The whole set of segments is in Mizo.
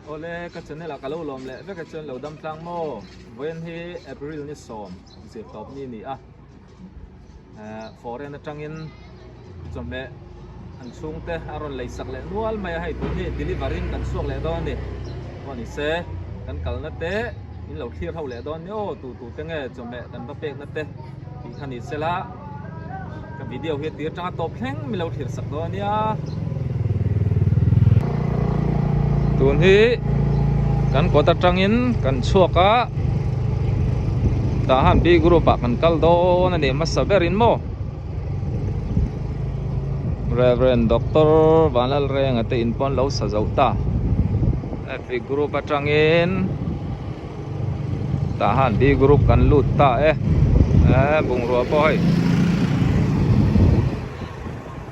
Awle ka channel ah ka lo lawm leh vek e chuan lo dam tlang maw? Vawiin hi April ni sawm zir tawp ni a ni a, eh foreign atangin chawhmeh an chhungte a rawn lei sak leh nual mai a, hei tun hi deliver in kan chhuak leh dawn a ni. Pawh ni se kan kalna te in lo thlir ho leh dawn ni aw tu tu te nge chawhmeh kan va pekna te tih kha ni sela ka video hi a tir tanga tawp thleng min lo thlir sak dawn ania. Tun hi kan kawt atangin kan chhuak a tah han B group ah kan kal dawn a ni hmasa berin maw Reverend Doctor Vanlalrenga te in pawn lo sa zo ta F group atangin tah han B group kan lut ta e eh bungrua pawh hei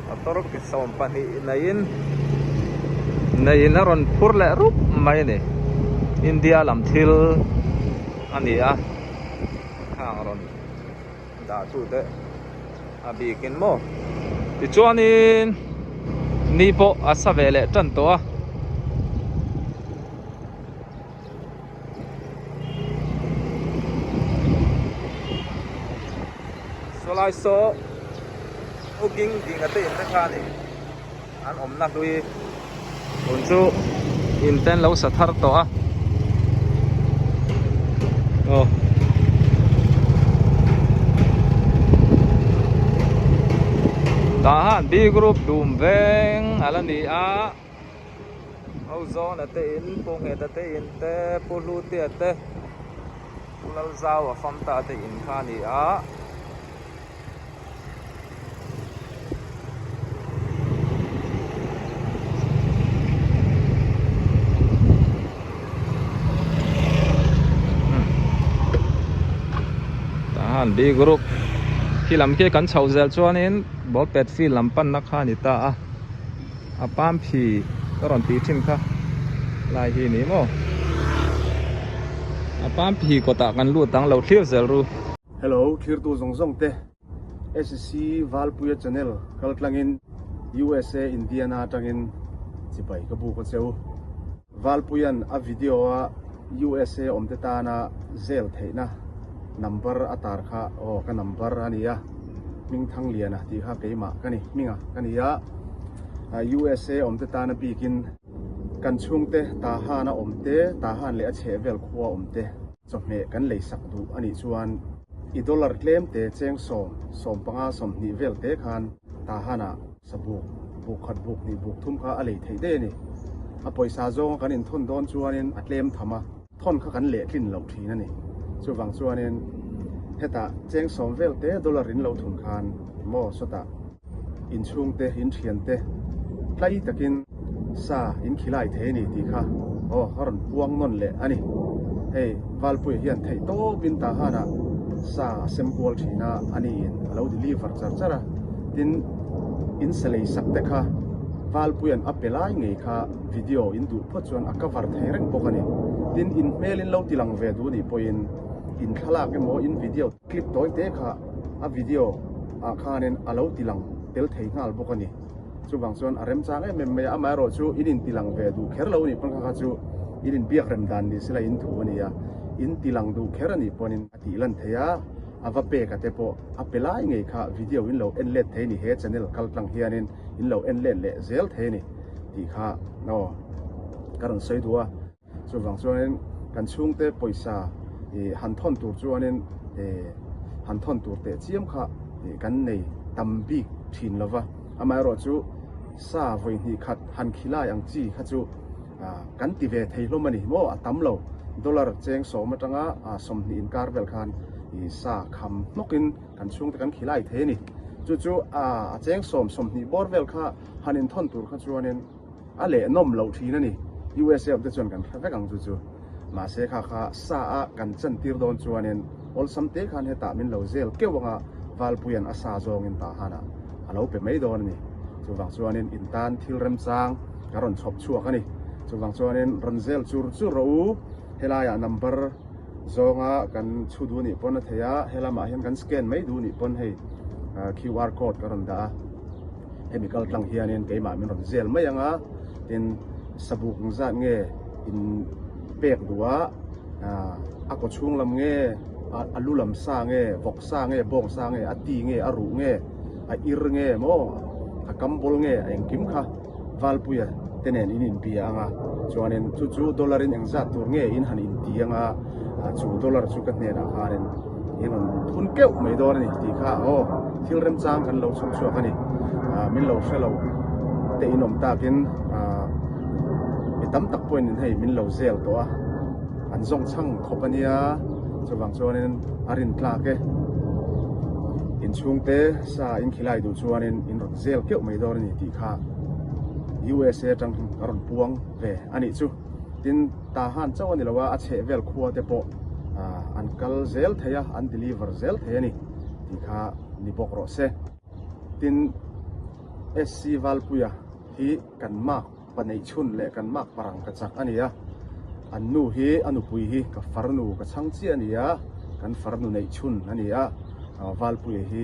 motor ki 12 neiin neiin a rawn phur leh rup mai a ni India lam thil a ni a khang rawn dah tu te a bikin maw tichuanin ni pawh a sa ve leh tan tawh a. Sawlai saw u ging ding a te in te kha a ni an awmna hlui tun chu in te an lo sa thar tawh a aw. Tah han B group dum veng a la ni a. Ho zawna te in, Pu Ngheta te in te, Pu Hlutea te, Pu Lalzaua Famta te in kha a ni a. Tah han B group khi lam khi kan chhoh zel chuanin ball pet field lam panna kha a ni ta a. A pam phi ka rawn tih thin kha lai hi ni maw a pam phi kawtah kan lut ang lo thlir zel ru. Hello thirtu zawng zawng te SC Valpuia channel kal tlangin USA Indiana atangin chibai ka buk a cheu. Valpuia'n a video a USA awm te tana zel theihna number a tar kha aw ka number a nia Hmingthangliana tih kha keimah ka ni hminga ka ni a USA awm te tana bikin kan chhungte Tahan a awm te Tahan leh a chhehvel khua awm te chawhmeh kan lei sak duh a nih chuan i dollar tlem te cheng sawm 15 20 vel te khan Tahan ah Sa buk, buk khat buk hnih buk thum kha a lei theih daih a ni. A pawisa zawnga kan inthawn dawn chuanin a tlem tham a, thawn kha kan lehtlin loh thin a ni. Chuvang chuanin hetah cheng sawm vel te dollar in lo thun khan maw sawtah inchhungte, inthiante tlai takin sa in khilai thei a ni tih kha aw a rawn puang nawn leh a ni. Hei Valpuia hian theih tawpin Tahanah sa a sem kual thin a, a niin a lo deliver char char a. Tin, in sa lei sak te kha Valpuia'n a pe lai ngei kha video in duh phawt chuan a cover thei reng bawk a ni. Tin, in hmel in lo ti lang ve duh nih pawhin in thlalak emaw in video clip tawi te kha a video ah khanin a lo ti lang tel thei nghal bawk a ni. Chuvang chuan a remchang em em mai a, amaherawh chu in inti lang ve duh kher lo a nih pawn kha kha chu in inbiak rem dan ni sela in thu a ni a, in ti lang duh kher a nih pawnin a tih lan thei a, a va pek a te pawh a pe lai ngei kha video in lo en let thei a ni, he channel kal tlang hianin in lo en let leh zel thei a ni tih kha aw ka rawn sawi duh a. Chuvang chuanin kan chhungte pawisa ih han thawn tur chuanin ih han thawn tur teh chiam kha ih kan nei tam bik thin lo va. Amaherawh chu sa vawi hnih khat han khilai ang chi kha chu ah kan ti ve thei hlawm a ni maw a tam lo. Dollar cheng sawm atanga ah 20 inkar vel khan ih sa kham hnawkin kan chhungte kan khilai thei a ni. Chu chu ah a cheng sawm 20 bawr vel kha han inthawn tur kha chuanin A leh nawm loh thin a ni. USA awm te chuan kan hre vek ang chu chu. Mahse kha kha sa a kan chan tir dawn chuanin awlsam te khan hetah min lo zel keuh anga Valpuia'n a sa zawngin tah hanah a lo pe mai dawn a ni. Chuvang chuanin in tan thil remchang ka rawn chhawp chhuak a ni. Chuvang chuanin rawn zel chur chur rawh u. Helaiah number zawnga kan chhu duh nih pawn a thei a, helamah hian kan scan mai duh nih pawn hei QR code ka rawn dah a. Hemi kal tlang hianin keimah min rawn zel mai ang a, tin sabuk engzat nge In pek duh a, a kaw chhung lam nge, a lu lam sa nge, vawk sa nge, bawng sa nge, a ti nge, a ruh nge, a ir nge maw, a kam bawl nge, a engkim kha Valpuia te nen in inbia ang a, chuanin chu chu dollar in engzat tur nge in han inti ang a, chu dollar chu ka hnenah khanin in rawn thun keuh mai dawn a ni tih kha aw thil remchang kan lo chhawp chhuak a ni. Min lo hre lo te in awm takin mi tam tak pawhin in hei min lo zel tawh a, an zawng chhang khawp a nia, chuvang chuanin a rin tlak e. Inchhungte sa in khilai duh chuanin in rawn zel keuh mai dawn a ni tih kha USA atang a rawn puang ve a nih chu. Tin, Tahan chauh a ni lo a, a chheh vel khua te pawh an kal zel thei a, an deliver zel thei a ni tih kha ni bawk rawh se. Tin, SC Valpuia hi kan mark pa neih chhun leh kan mark parang ka chak a ni a, an nu hi a nupui hi ka farnu ka chhang chiah a ni a, kan farnu neih chhun a ni a, Valpuia hi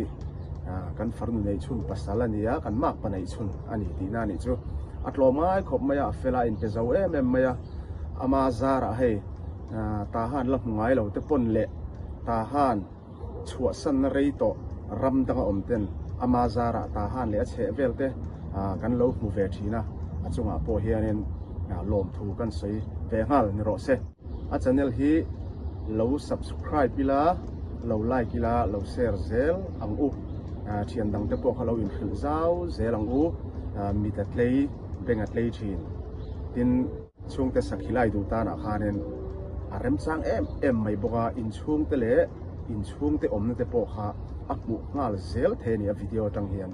kan farnu neih chhun pasal a ni a, kan mark pa neih chhun a ni tihna a nih chu. A tlawm ngai khawp mai a, a fel a, a inpe zo em em mai a, ama zarah hei Tahan la hmu ngai lo te pawn leh Tahan chhuahsanna rei tawh ram danga awm ten ama zarah Tahan leh a chheh vel te kan lo hmu ve thin a, a chungah pawh hianin lawmthu kan sawi ve nghal ni rawh se. A channel hi lo subscribe ila, lo like ila, lo share zel ang u. Thian dang te pawh kha lo inhrilh zau zel ang u. Mit a tlei, beng a tlei thin. Tin. Chhungte sakhi lai duh tanah khanin a remchang em em mai bawk a, inchhungte leh inchhungte awmna te pawh kha a hmuh nghal zel thei a ni a video atang hian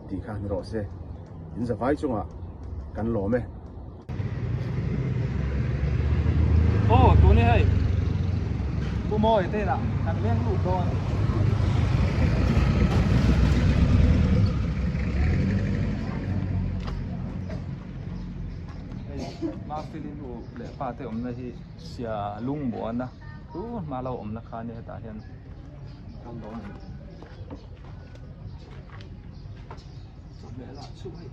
tih kha ni rawh se. In zavai chungah kan lawm e. Aw tun hi hei Pu Mawi te inah kan leng lut dawn a ni. Hei Mafeli nu leh pa te awmna hi sia lungmuana tu hma lo awmna kha ania hetah hian kal dawn a ni. Chawhmeh lah chu hei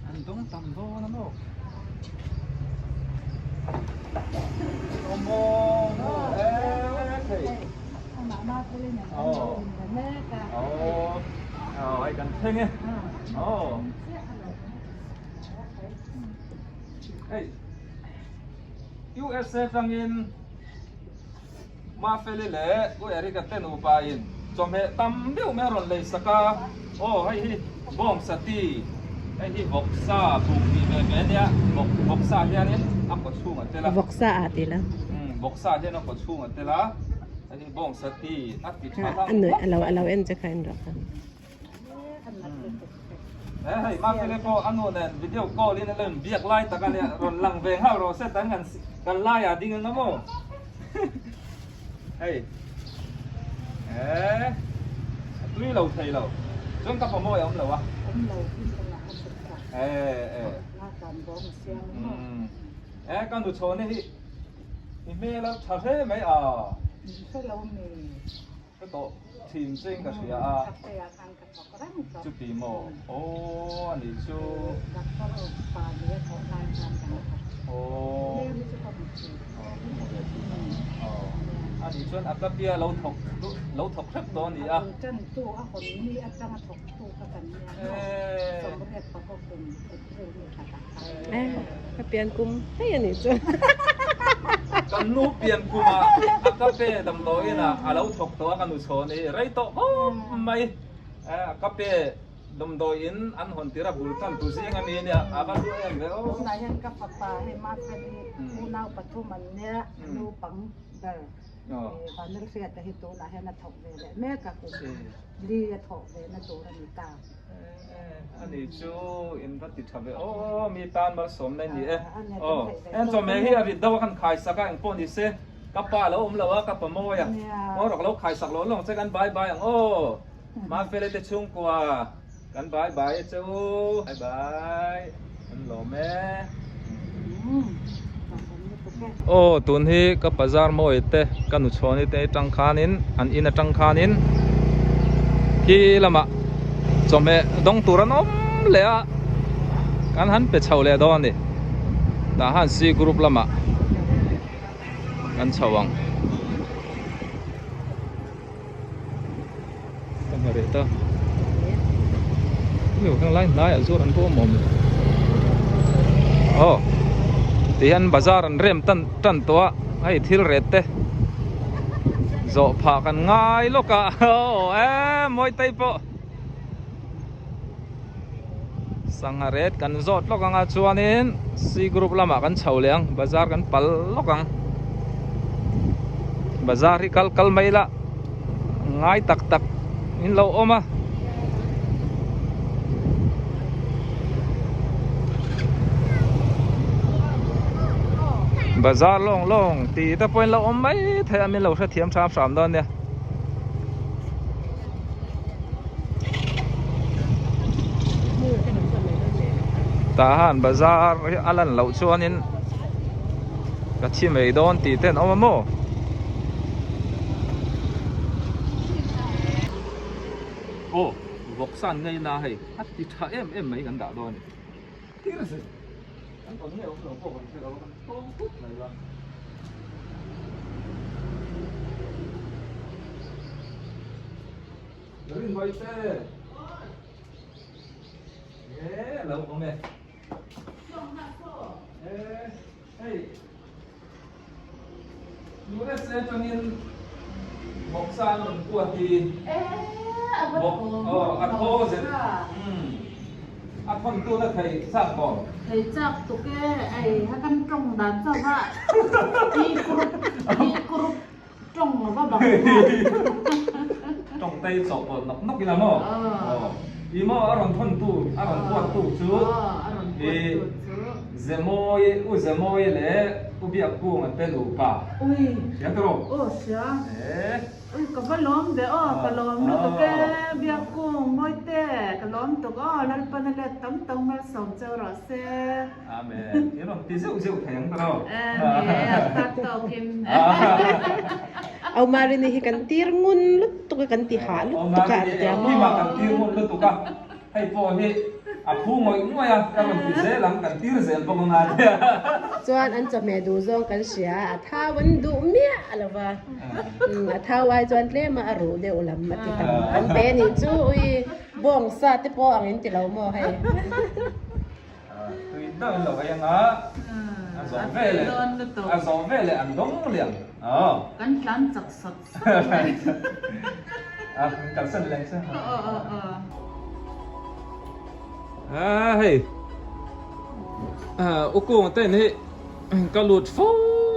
an dawng tam dawn a maw. Aw hei kan thleng e aw. Hei USA tangin Mafeli leh U Eric-a te nupa in chawhmeh tam deuh mai a rawn lei sak a, aw hei hi bawngsa ti, hei hi vawksa buk tih ve ve ania, vawk vawksa hianin a kaw chhung a tel a. Vawksa ah ti la. Umm vawksa hian a kaw chhung a tel a, hei hi bawngsa ti a ti tha hlauh. A nuih a lo a lo en che kha en rawh kha. He hei Mafele pawh a nu nen video call in a lo inbiak lai tak a nia rawn lang ve nghal rawh se tan kan kan laiah ding ang a maw hei eh a tui lo thei lo chuan ka pawmawi a awm lo a awm lo eh eh eh ka nu chhawna hi i hmel a tha hle mai a Ka tawh thin che in ka hria a. Chuti maw? Aw a nih chu. Aw. A nih chuan a tlapia lo thawk lo thawk hrep tawh a ni a. Ka pian kum hei a nih chu. Kan nu pian kumah a ka pe damdawiin ah a lo thawk tawh a ka nu chhawn hi rei tawh khawp mai. A ka pe damdawiin an hawn tir a bul tan tu zing a mi ania a va hlu em ve aw. Tunah hian ka fapa hei Mafeli unau pathum an nia a naupang ber Vanlalhriata hi tunah hian a thawk ve leh mek a kum li a thawk ve na tur a ni ta. A ni chu in va ti tha ve aw mi tan malsawmna ni e aw heng chawhmeh hi a rit deuh a kan khai sak a engpawh ni se ka pa lo awm lo a ka pa mawi a aw rawk lo khai sak lo lawng che kan bye bye ang aw Mafele te chhungkua kan bye bye e che u bye bye an lawm e. Aw tun hi ka bazar mawi te ka nu chhuani te atang khanin an in atang khanin khi lamah chawhmeh dawng tur an awm leh a kan han pe chho leh dawn a ni. Tah han C group lamah kan chho ang. Ka hmu reh ta. Hemi heng lai hnaiah zuar an pawh awm awm. Aw tihian bazar an rem tan tan tawh a hei thil ret te zawh phah kan ngai lawk a aw e mawi tei pawh sangha ret kan zawt lawk ang a chuanin C group lamah kan chho leh ang bazar kan pal lawk ang bazar hi kal kal mai la ngai tak tak in lo awm a. Bazar lawng lawng tih te pawhin lo awm mai thei a min lo hrethiam hram hram dawn nia. Tah han bazar hi a lan loh chuanin ka thi mai dawn tih te an awm a maw? Aw vawksan ngei na hei a ti tha em em mai kan dah dawn a ni. Thil zet kan tawn ngei awm lo pawh kan hre lo a kan tawng phut mai la. Rin mai te. E lo awm e. E hei USA atangin vawksa an rawn kuat hi. Vawk aw a thaw zet. A thawn tun a thei chak maw? Thei chak tuk e, ei ha kan tawng dan chauh va ti kurup ti kurup tawng lo va bang kha. Tawng tei chawh pawlh nawk nawk ila maw? Aw. I maw a rawn thawn tu a rawn kuat tu chu Aw a rawn kuat tu chu. Zemawi U Zemawi leh U Biakkunga te nupa. Ui. Hria ta rawh. Aw hria. E. Ui ka va lawm ve aw, ka lawm lutuk e, Biakkung, Mawite, ka lawm tuk aw, Lalpana let tam tam malsawm cheu rawh se. Amen. I rawn ti zeuh zeuh thei ang ta lo. Ni e, a khat tawkin. Au Marini hi kan tir ngun lutuk a, kan ti hah lutuk a an tia maw? Au Marini kan tir ngun lutuk a. Hei pawh hi a phu ngawih ngawih a, ka rawn ti zel ang, kan tir zel bawk ang a tia. Chuan an chawhmeh duh zawng kan hria a, a thau an duh miah lo va, a thau ai chuan tlem a a ruh deuh lam a ti tam an pe anih chu, ui bawng sa te pawh ang in ti lo maw hei. Tui deuh in lo ei ang a, a zawh veleh a zawh veleh an dawng lian. Kan tlan chak sawt sawt mai. A kalsan leh che. A hei u kung te hi ka lut fo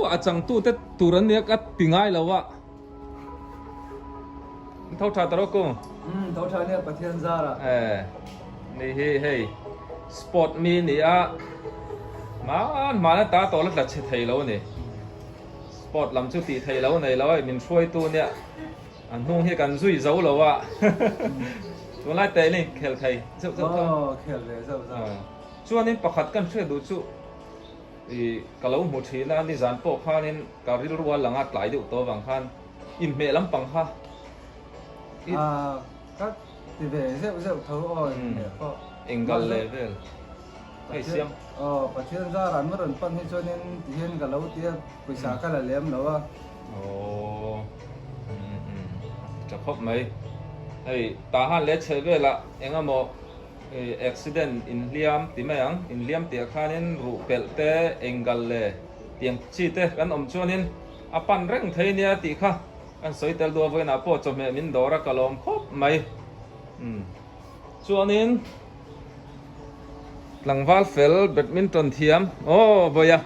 a changtu te tur an nia ka ti ngai lo a. Tho tha ta rawh kung. Tho tha nia Pathian zara. Eh ni hi hei sport mi ni a hman hman a ta tawh la tla chhe thei lo a ni. Sport lam chu tih theih lo nei lo a, min hruaitu nia a hnung hi kan zui zo lo a, tunlai te in khel thei zeuh zeuh tho. Aw khel ve zeuh zeuh. Chuanin pakhat kan hriat duh chu i ka lo hmu thin a, nizan pawh khanin ka rilru a lang a tlai deuh tawh avang khan inhmeh lampang kha i. Ka ti ve zeuh zeuh tho aw inhmeh pawh. Enggal leh vel. Hei siam. Aw, Pathian zar an rawn pan hi chuanin tihian ka lo tia pawisa ka la lem lo a. Aw, tha khawp mai. Hei tah han leh chhe velah eng emaw accident inhliam ti mai ang, inhliam tih ah khanin ruh pelh te, enggal leh tiang chi te kan awm chuanin a pan reng thei nia tih kha kan sawi tel duh a, vawiinah pawh chawhmeh min dawr a ka lawm khawp mai. Chuanin. Tlangval fel badminton thiam aw Bawia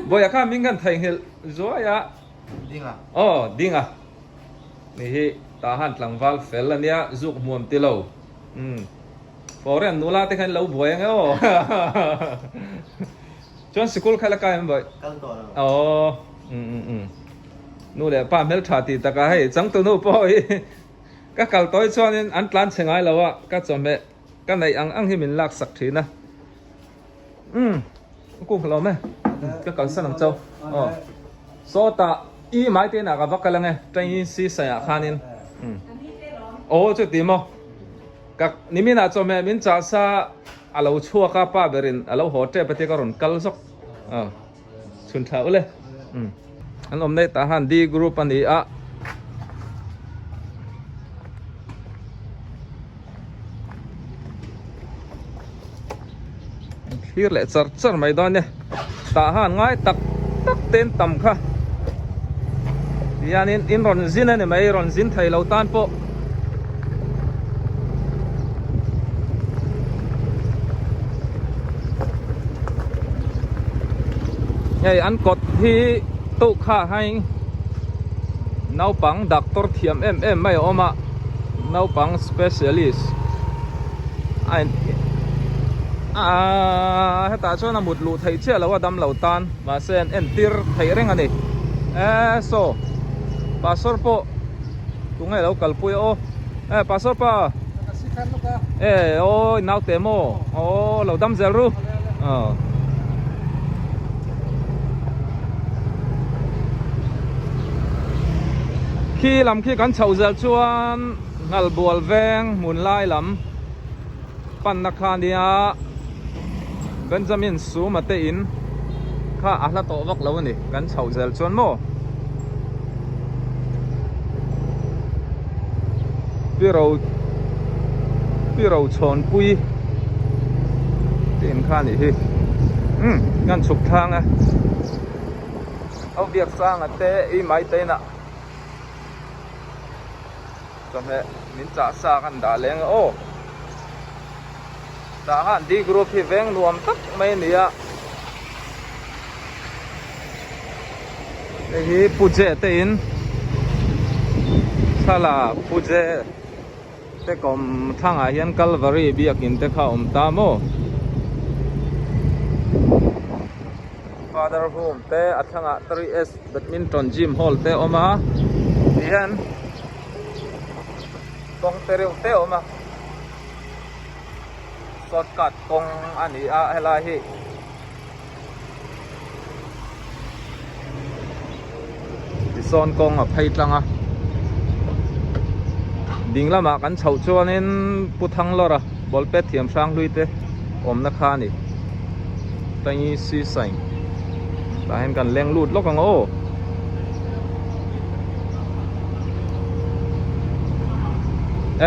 Bawia kha min kan theihnghilh zuai a Dinga aw Dinga ni hi tah han tlangval fel ania zuk hmuam ti lo umm foreign nula te khan lo buai ange aw chuan sikul kha la kai em Bawih kal tawh lo aw umm umm umm nu leh pa hmeltha tih takah hei changtunu pawh hi Ka kal tawi chuanin an tlan chhe ngai lo a, ka chawhmeh ka neih ang ang hi min lak sak thin a. Umm, ku hlawm e, ka kalsan ang chau. Aw, sawtah i mai te inah ka va kal ang e, train si saiah khanin. Umm, aw chuti maw, ka niminah chawhmeh min chah sa a lo chhuak a, pa berin a lo haw tep a tia ka rawn kal zawk. Aw chhun thla ule. Um an awm nei tah han D group a ni a. Thlir leh char char mai dawn nia tah han ngai tak tak ten tam kha tihianin in rawn zin a ni mai rawn zin thei lo tan pawh hei an kawt hi tuh kha hai naupang doctor thiam em em mai a awm a naupang specialist a in aaa hetah chuan a mut luh theih chiah lo a damlo tan mahse an entir theih reng a ni eee saw pastor pawh tunge lo kalpui a aw e pastor pa e aw naute maw aw lo dam zel ru aw. Khi lam khi kan chhoh zel chuan Nghalbual veng hmun lai lam panna kha nia Benjamin Suma te in kha a hla tawh vak lo a ni kan chhoh zel chuan maw Pi Ro Pi Ro Chhawnpui te in kha a nih hi umm kan chhuk thlang a Au Biaksanga te ei mai te inah. Chawhmeh min chah sa kan dah leng a aw. Tah khan D group hi veng nuam tak mai a ni a. Hei hi Puje te in thla Puje te kawm thlangah hian Kalvari biakin te kha a awm ta maw. Father home te a thlangah 3S Badminton gym hall te a awm a tihian kawng te reuh te a awm a shortcut kawng a ni a helai hi tisawn kawng a phei tlang a ding lamah kan chhoh chuanin Pu Thanglawra ball pet thiam hrang hlui te awmna kha a ni. Tangi si sign tah hian kan leng lut lawk ang aw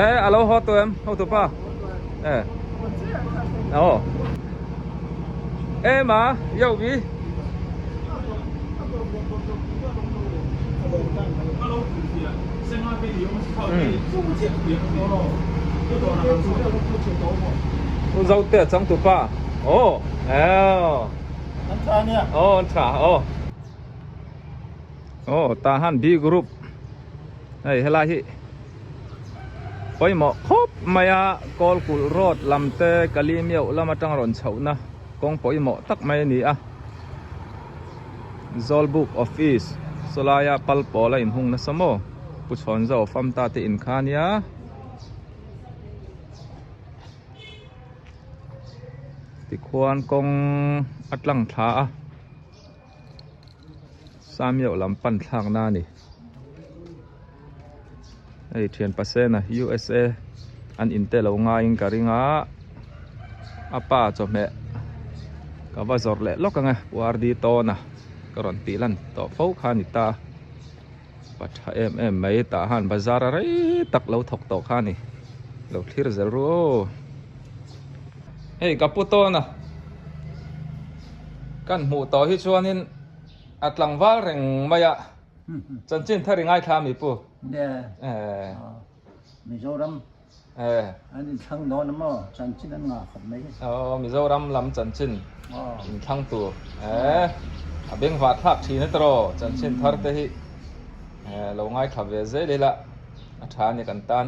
e alo haw tawh em hotu pa e aw e ma yo bi U Zote a changtu pa aw eo An tha ania aw an tha aw aw tah han B group hei helai hi pawimawh khawp mai a Kawlkulh road lam te Kalimiauh lam atang rawn chhohna kawng pawimawh tak mai a ni a. Zawlbuk office sawlaia pal pawl a inhung nasa maw Pu Chhawnzo fam ta te in kha ania tikhuan kawng a tlang thla a Samiauh lam pan thlak na a ni hei thian pasena USA an in te lo ngaiin ka ring a a pa chawhmeh ka va zawrh leh lawk ang e URD tawn a ka rawn tih lan tawh fo kha a ni ta pa tha em em mai tah han bazar a rei tak lo thawk tawh kha a ni lo thlir zel ru aw hei ka pu tawn a kan hmuh tawh hi chuanin a tlangval reng mai a. Chanchin thar i ngaithla mi pu? Nge. Mizoram an inthlang dawn a maw? Chanchin an ngah khawp mai. Aw Mizoram lam chanchin inthlang tur. A bengvah thlak thin a tawh chanchin thar te hi lo ngaithla ve zel ila a tha a ni kan tan.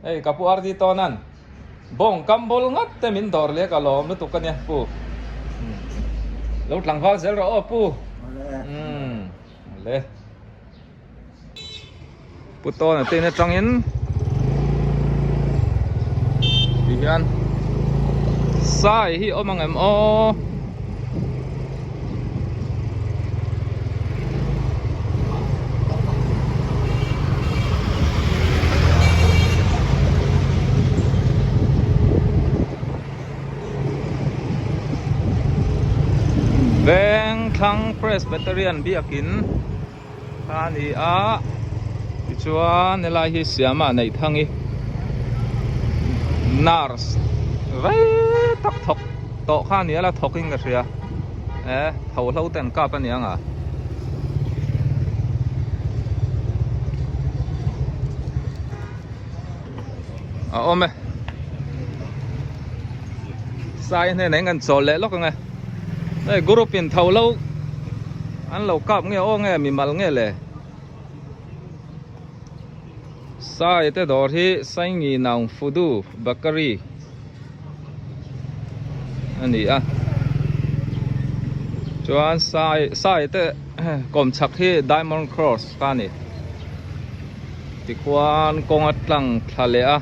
Hei ka pu RD Tawnan bawng kam bul ngat te min dawr leh ka lawm lutuk a nia pu. Lo tlangval zel rawh aw pu. Le. Pu Tawna te in atangin ti hian sai hi awm ang em aw. Presbyterian biakin kha a ni a tichuan helai hi Siama neih thang hi nurse rei tak thawk tawh kha a ni a la thawk in ka hria e tho hlo te an kap a ni ang a. A awm e sai hnenah hian kan chawl leh lawk ang e hei group in tho lo an lo kap nge aw nge mimal nge le sai te dawr hi saingi naung fudu bakery a ni a chuan sai sai te kawmchhak hi diamond cross kha a ni. Tikhuan kawng a tlang thla leh a,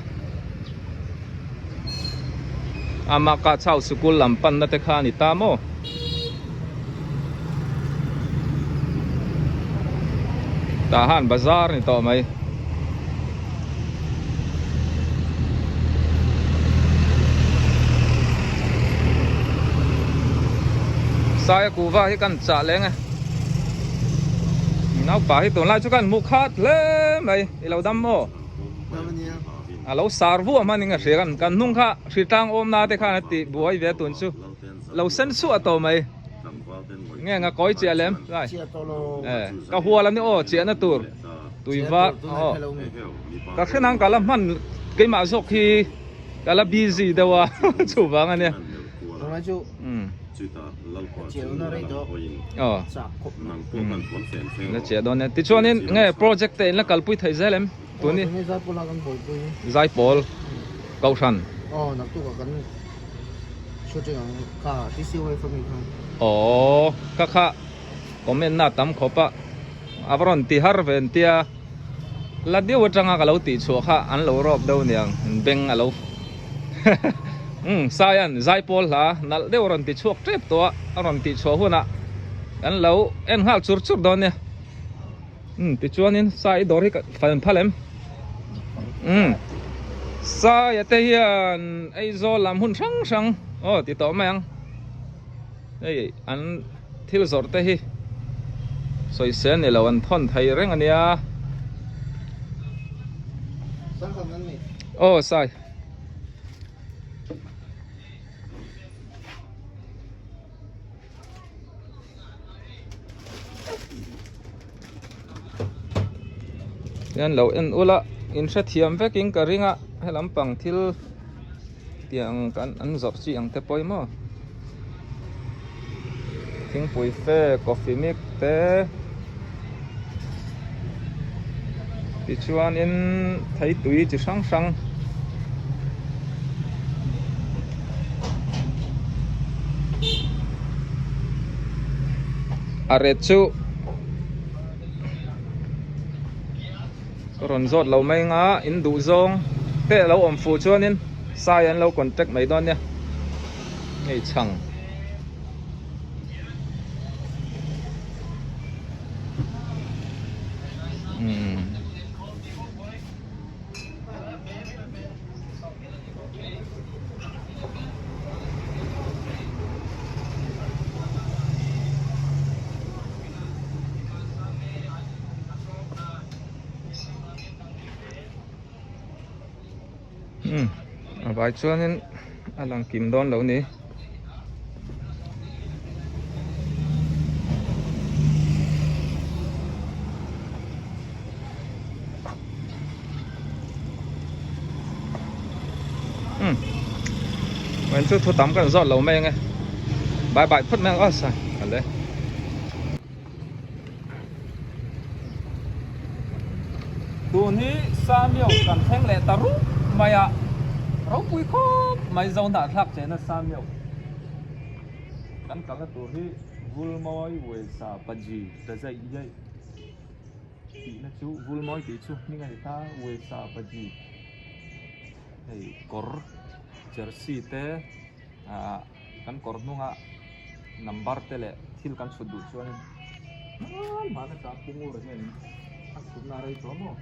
amah kah chau sikul lam panna te kha a ni ta maw? Tah han bazar ni tawh mai. Saia kuhva hi kan chah leng e. Naupa hi tunlai chu kan hmuh khat hle mai i lo dam maw a lo sar vuah hman in ka hria kan kan hnung kha hritlang awm na te khan a ti buai ve tun chu lo sen suah tawh mai nge nga kawi chiah lem lai e ka hual ani aw chiah na tur tui va aw ka thlenang ka la hman keimah zawk hi ka la busy deuh a chuvang ania La chiah dawn e. Tichuanin nge project te in la kalpui thei zel em? Tuni Zaipawl Kohhran. Aww ka kha comment na tam khawp a a va rawn ti har ve an tia la deuh atanga ka lo tih chhuah kha an lo rawp deuh aniang beng a lo Umm Saian Zaipawl hla nalh deuh a rawn ti chhuak tep tawh a, a rawn tih chhuah hunah kan lo en nghal chur chur dawn nia. Umm tichuanin Sai i dawr hi ka fan phal em? Umm Saia te hian Aizawl lam hun hrang hrang aw ti tawh mai ang. Hei an thil zawrh te hi sawisel ni lo an thawn thei reng a nia. Aw Sai. Hian lo en ula in hrethiam vekin ka ring a helam pang thil tiang kan an zawrh chi ang te pawh maw thingpui fe coffee mix te tichuanin theitui chi hrang hrang a ret chu ka rawn zawt lo mai anga in duh zawng te a lo awm fuh chuanin sai an lo contact mai dawn nia hei chhang. Umm a vai chuanin a lang kim dawn lo ni. Umm eng chu thu tam kan zawt lo mai ang e bye bye phawt mai ang aw sai ale. Tun hi Samio kan thleng leh ta rup mai a, ropui khawp mai zo hnah thlak chena Samio kan kalna tur hi Vulmawi Uaisa Paji Dazaih Yaih tihna chu Vulmawi tih chu hming a ni ta Uaisa Paji hei kawr jersey te ah kan kawr hnunga number te leh thil kan chhut duh chuan hman atang pu ngur hian a chhutna a rei tawh maw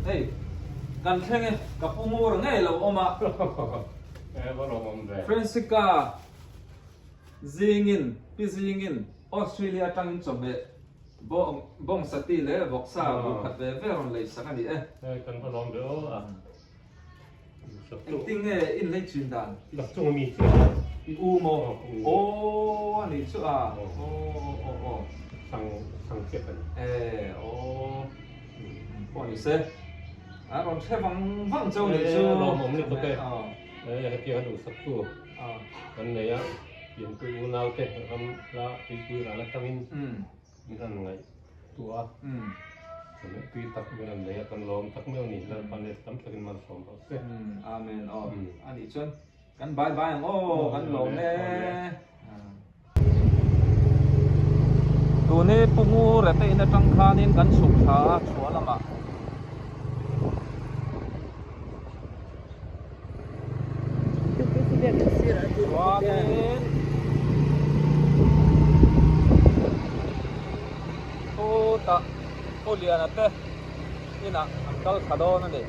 Hei kan thleng e ka pu ngur ngei lo awm a Francisca zingin pi zingin Australia atangin chawhmeh bawng sati leh vawksa bu khat ve ve rawn lei sak a ni e. Engtin nge in lei chin dan? I u maw? Aw a nih chu a. Aw aw aw. E aw. Pawh ni se. A rawn hre vang vang chauh nih chu. Pianpui unaute ram la tuipui ral atangin min han ngaihtuah a, chawhmeh tui tak min rawn nei a, kan lawm tak meuh a ni, Lalpa let tam takin malsawm rawh se. Amen aw, a nih chuan kan bye bye ang aw, kan lawm e. Tuni Pu Ngura te in atang khanin kan chhuk thla a, chhuah lamah. Chuanin chutah Pu Liana te inah an kal thla dawn a ni.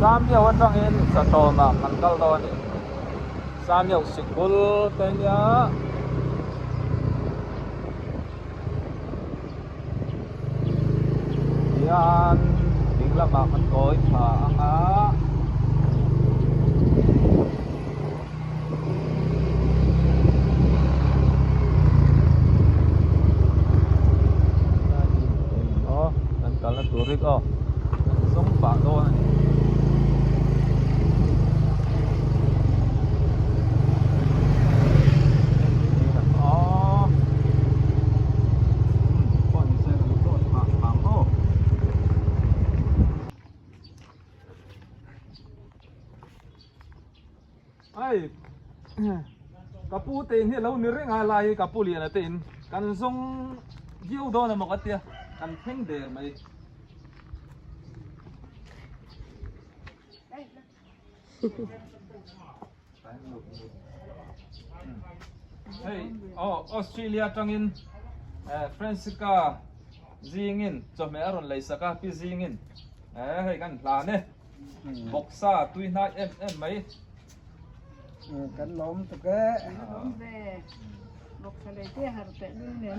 Samio atangin Satawmah kan kal dawn a ni. Samio sikul te nia. Hian ding lamah kan kawi tha ang a. Aw kan kalna tur rik aw kan zawng pah dawn a ni. Aw pawh ni se kan zawt phah ang aw. Ai ka pu te in hi alo ni reng a lai hi ka pu liana te in kan zawng viau dawn emaw ka tia kan thleng der mai. Hei aw Australia atangin Francisca zingin chawhmeh a rawn lei sak a pi zingin hei kan hlan e. Bawksa tui hnai em em mai. Kan lawm tuk e. Kan lawm ve. Bawksa lei te har teh lul nen.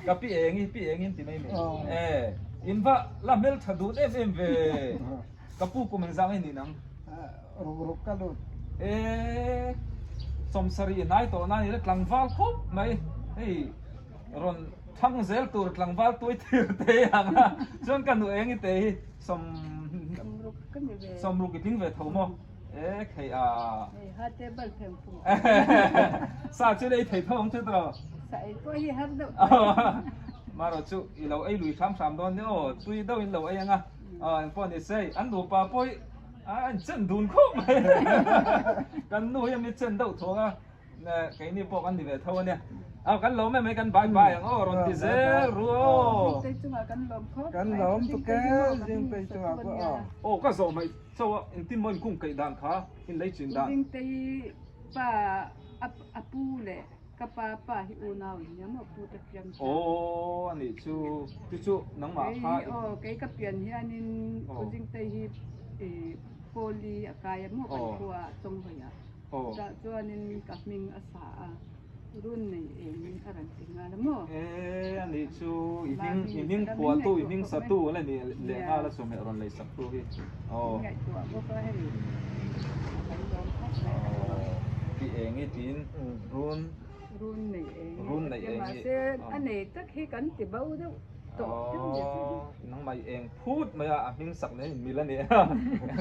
Ka pi eng i pi eng in ti mai mi. E in va la hmel tha dun em em ve. Ka pu kum engzang i ni nang? Ruk ruk ka lut. E sawmsarih hnai tawh nan i la tlangval khawp mai. Hei Rawn thlang zel tur tlangval tuai tir te ang a, chuan ka nu eng i te hi sawm sawmruk i tling ve tho maw? E khei a. Sa chu ei thei tho ang chu tawh. Sa ei pawh hi har deuh. Marawh chu i lo ei lui hram hram dawn nia aw, tui deuh in lo ei ang a, engpawh ni se an nupa pawh hi an chen dun khawp mai. Kan nu hi a mi chen deuh thuang a. Keini pawh kan ni ve tho ania. Aw kan lawm em mai kan bye bye ang aw rawn ti zel ru aw. Kan lawm tuk e Zingpei chungah pawh aw. Aw ka zawh mai chauh a engtin maw inkung keih dan kha in lei chin dan. Zingpei pa a pu leh ka pa pa hi unau in nia maw pu te pian kha. Aw anih chu chu chu nangmah kha. Aw kei ka pian hianin u Zingtei hi pawli a kai a maw kan khua ah Chawnghawi ah. Tah chuanin ka hming a sa a, run nei engin a rawn ti nghal a maw? E, a nih chu i hming, i hming phuahtu, i hming satu a ni leh nghal a chawhmeh rawn lei sak tu hi. Aw. Min ngaihtuah bawk a hei, kan lawm khawp mai a ni. Ti eng i tiin run. Run nei eng i. Run nei eng i. Mahse a nei tak hi kan ti bo deuh tawh deuh ni chu. Aw, nangmah i eng phut mai a, a hming sak nen in mil a ni.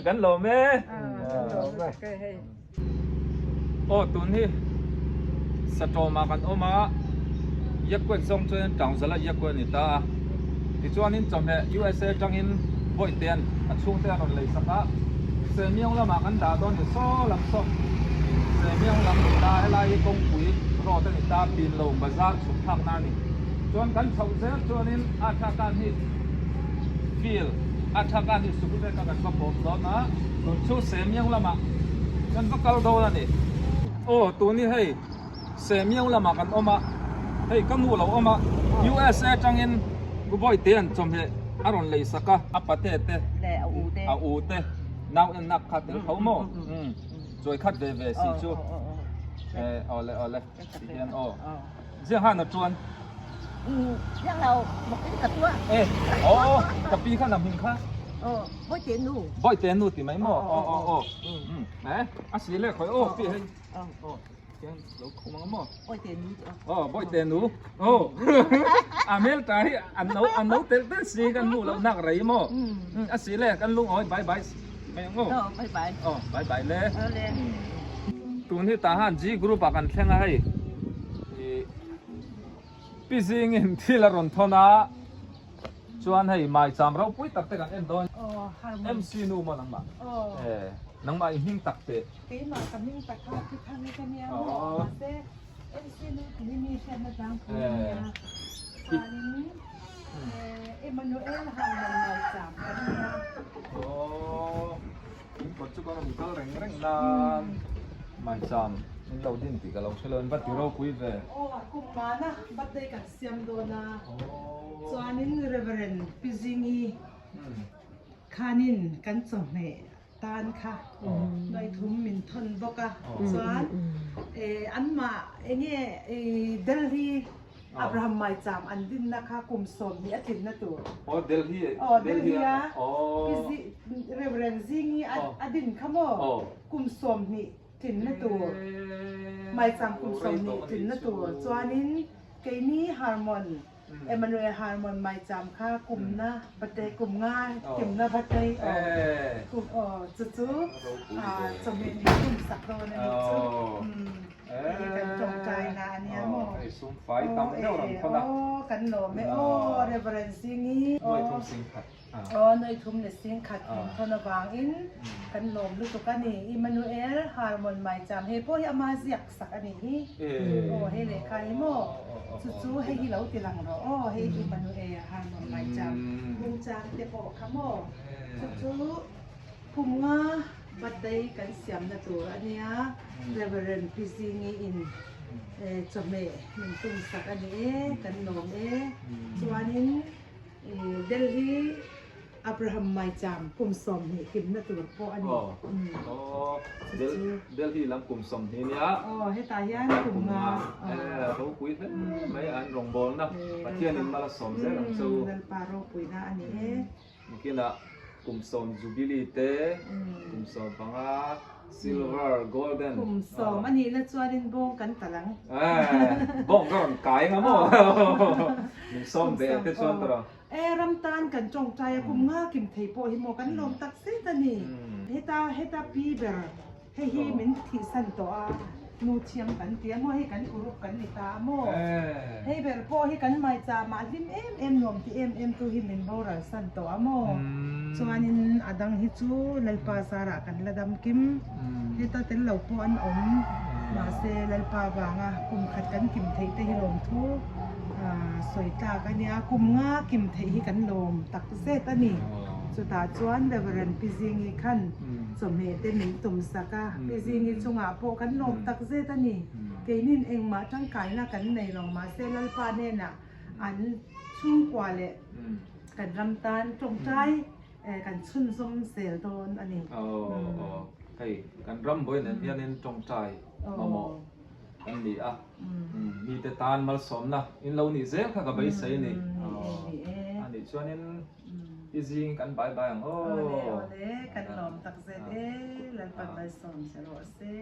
Kan lawm e. Kan lawm e hei. Aw tun hi Satawmah kan awm a, Yakuen zawng chuan Taungzala Yakuen a ni ta a. Tichuanin chawhmeh USA atangin. Bawihte-a'n a chhungte a rawn lei sak a, Semiong lamah kan dah dawn ni saw lam saw Semiong lam ni ta helai hi kawngpui road a ni ta Pinlo bazar chhuk thlak na a ni. Chuan kan chhoh zel chuanin a tha kan hi field a tha kan hi suk vek a kan va pawm dawn a, tun chu Semiong lamah kan va kal dawn a ni. Aw tun hi hei Semiong lamah kan awm a, hei ka nu lo awm a, USA atangin Bawihte an chawhmeh a rawn lei sak a, a pate te, a u te, nau ennak kha tel tho maw? Chawi khat ve ve si chu, awle awle ti hian aw. Ziang han a tuan. Ziang lo, mok in ka tua. E, aw, ka pi khan a hming kha. Aw, Bawihte nu. Bawihte nu ti mai maw? Aw, aw, aw. E, a si le khawi aw pi hei. Aw, tiang lo khum ang maw? Bawihte nu chu. Aw, Bawihte nu. Aw, a hmel ta hi an no an no tel tel si kan hmuh loh nak rei maw? A si le, kan lungawi bye bye mai ang aw. Aw, bye bye. Aw, bye bye le. Aw le. Tun hi tah han G group ah kan thleng a hei ih pi zingin thil a rawn thawn a chuan hei maicham ropui tak te kan en dawn MC nu maw nangmah e nangmah i hming tak teh. Keimah ka hming tak kha thi thang i ka nia maw mahse MC nu ti hi mi hriatna chang pui a nia chuanin Emmanuel Harman maicham kan nia. In kawt chu ka rawn kal reng reng nan maicham in lo din tih ka lo hre lo in va ti ropui ve. Aw kum mana birthday kan siam dawn a chuanin Reverend Pi Zingi khanin kan chawhmeh tan kha nuaithum min thawn bawk a chuan anmah enge Delhi Abraham maicham an dinna kha kum 20 a tlinna tur. Aw Delhi Aw Delhi a Pi Reverend Zingi a din kha maw kum 20 tlinna tur maicham kum 20 tlinna tur chuanin keini Harmon Emmanuel Harmon maicham kha kumna birthday kum nga kimna birthday aw aw chu chu chawhmeh min tum sak dawn a nih chu. Hei kan tawngtai na a nia maw? Hei sum fai tam deuh rawn thawn a. Aw kan lawm e aw Reverend Zingi. Nuai thum sing khat. Aw nuai thum leh sing khat min thawn avangin kan lawm lutuk a ni. Emmanuel Harmon Maicham hei pawh hi ama ziak sak a nih hi. Aw hei lehkha hi maw? Chu chu hei hi lo ti lang rawh aw hei Emmanuel Harmon Maicham Bungchang te pawh kha maw? Chu chu Kum nga birthday kan siamna tur a nia, Reverend Pi Zingi in chawhmeh min tum sak a ni e, kan lawm e. Chuanin Delhi Abraham Maicham kum 20 hlimna tur pawh a ni. Aw, Delhi lam kum 20 nia. Aw, hetah hian kum nga. Ropui hle mai an rawngbawlna Pathianin mal a sawm zel ang chu. Lalpa ropuina a ni e. Nikinah kum 10 Jubilee te, kum 15 Silver, Golden. Kum 10 a nih na chuanin bawng kan tal ang. Eh, bawng ka rawn kai nga maw? Min sawm ve te chuan tawrh. Eh, ram tan kan tawngtai a, kum nga kim thei pawh hi maw kan lawm tak zet a ni. Heta, heta pi ber. Hei hi min thihsan tawh a, nu thiam kan ti a maw, hei kan group kan ni ta a maw. Hei ber pawh hi kan maicham ah hlim em em nuam ti em em tu hi min boral san tawh a maw. Chuanin a dang hi chu Lalpa zarah kan la dam kim, heta tel lo pawh an awm, mahse Lalpa vanga kum khat kan kim theih te hi lawmthu sawi tlak a nia, kum nga kim theih hi kan lawm tak zet a ni. Chutah chuan Reverend Pi Zingi khan Chawhmeh te min tum sak a, Pi Zingi chungah pawh kan lawm tak zet a ni. Keinin engmah tangkaina kan nei lo, mahse Lalpa hnenah an chhungkua leh kan ram tan tawngtai kan chhunzawm zel dawn a ni. Aw, hei kan ram buai nen hianin tawngtai mamawh kan ni a, mite tan malsawmna in lo nih zel kha ka beisei a ni. A nih chuanin. I zing kan bai bai ang aw. Awle awle kan lawm tak zet e Lalpan malsawm che rawh se.